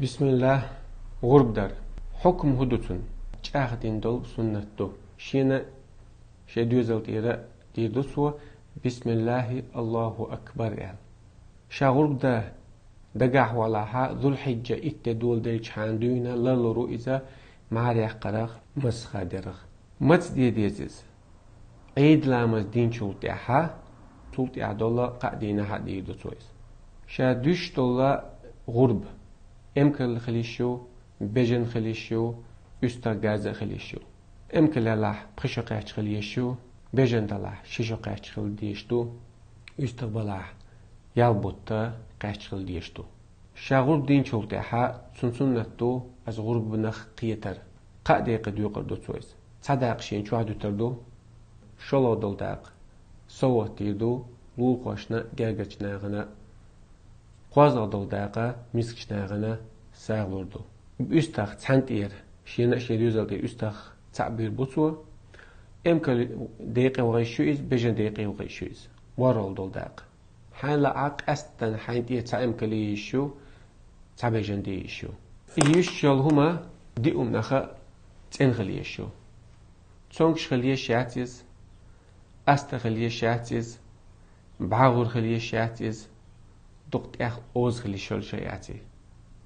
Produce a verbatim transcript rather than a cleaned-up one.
Бисмиллах, гӀурба дар. Хьукм хӀу ду цун? ЧӀагӀдина долу суннат ду. Шена шен доьзал тӀера дийр ду цо: «Бисмиллахи, Аллаху акбар», – аьлла. Ша гӀурба дан дагахь валахьа, Зулхьиджа итт де доладелчхьана дуьйна ларлур ву иза маьряккхарах, масха дерах. Маца де деза иза? Ӏийд ламаз динчул тӀаьхьа, цул тӀаьхьа долу кхаа дийнахьа дийр ду цо иза. Ша дуьсуш долу гӀурба эмкалла хила йиш ю, бежана хила йиш ю, уьстагӀ газа а хила йиш ю. Эмкалла ялахь пхи шо кхаьчча хила йиш ю, бежана далахь ши шо кхаьчча хила дезаш ду, уьстагӀ балахь ялх бутт кхаьчча хила дезаш ду. Ша гӀурба динчул тӀаьхьа цунна суннат ду аса гӀурбанах кхетар. Кхаа декъе доькъур ду цо иза. Цхьа дакъа шена чохь дуьтур ду, шолгӀа долу дакъа сов оттийр ду лулахошна, гергарчу нахана, кхоалгӀа долу дакъа мискачу нахана сагӀа лур ду. УьстагӀ цхьаьна тӀера, шена а шен доьзал тӀера уьстагӀ цхьаъ бийр бу цо. Эмкалла декъе вахийш ю иза, бежана декъе вахийш ю иза. ВорхӀалгӀа долу дакъа. Хьайна лаахь, къаьсттина хьайна тӀера цхьа эмкалла йийш ю, цхьа бежана де йиш ю. И йиш йолу хӀума диъ хӀуманах цӀена хила йиш ю. Цомгуш хила йиш яц иза, аста хила йиш яц иза, бӀагӀур хила йиш яц иза, дукха тӀех оза хила йиш йолуш а яц иза.